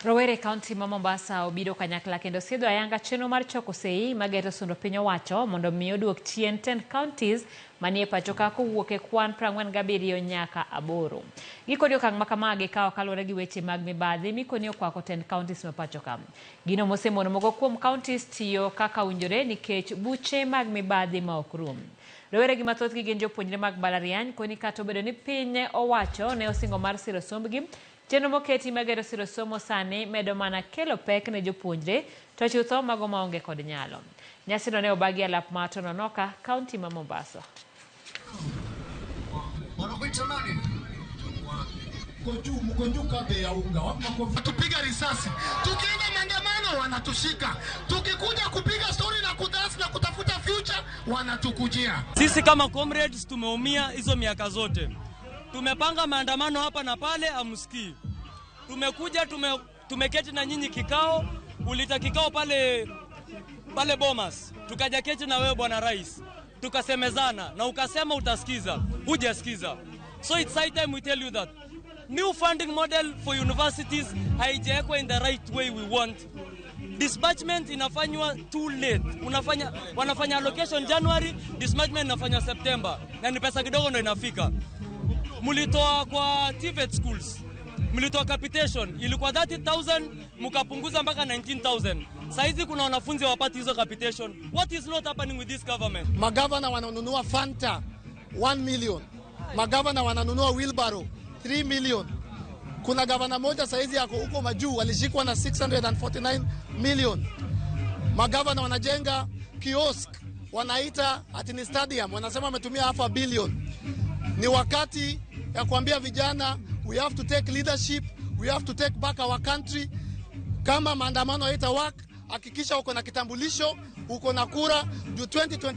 Rowere e kaunti ma Mombasa obiro kanyakla kendo sidho ayanga chenro mar choko sei mageto sundo piny owacho mondo mi oduok chien tend counties manie pacho ka kowuok e kwan 47 nyaka 8. Gikoni okang' ma kama gikawo kaluwore gi weche mag mibadhi mikoni okwako tend counties ma pacho ka. Gino mosemono moko kuom counties tiyo kaka owinjore nikech buche mag mibadhi ma ok rum. Rowere gi mathothgi gin jopuonjre mag mbalariany koni kata obedo ni piny owacho ne osingo mar siro sombgi, chenro moketi magero siro somo sani medo mana kelo pek ne jopuonjre to chutho mago maonge kod nyalo. Nyasino ne obagi e alap ma Tononoka, kaunti ma Mombasa. Wanakuita nani? Mko juu kabe ya unga. Wapi makofi? Tupiga risasi. Tukienda maandamano wanatushika. Tukikuja kupiga story na kudance na kutafuta future wanatukujia. Sisi kama comrades tumeumia hizo miaka zote. Tumepanga maandamano hapa na pale, amsikii. Tumekuja tumeketi na nyinyi kikao, ulita kikao pale pale Bomas, tukaja keti na wewe bwana rais, tukasemezana na ukasema utasikiza, hujasikiza. So it's high time we tell you that new funding model for universities haijawekwa in the right way we want. Disbursement inafanywa too late. Wanafanya allocation January, disbursement inafanywa September, na ni pesa kidogo ndo inafika. Mlitoa kwa TVET schools, mlitoa capitation ilikuwa 30,000 mkapunguza mpaka 19,000. Saizi kuna wanafunzi hawapati hizo capitation. What is not happening with this government? Magavana wananunua Fanta 1 million. Magavana wananunua wheelbarrow 3 million. Kuna gavana moja saizi yako huko majuu alishikwa na 649 million. Magavana wanajenga kiosk wanaita ati ni stadium, wanasema wametumia half a billion. Ni wakati ya kuambia vijana we have to take leadership, we have to take back our country. Kama maandamano haita work, hakikisha uko na kitambulisho, uko na kura juu 2020.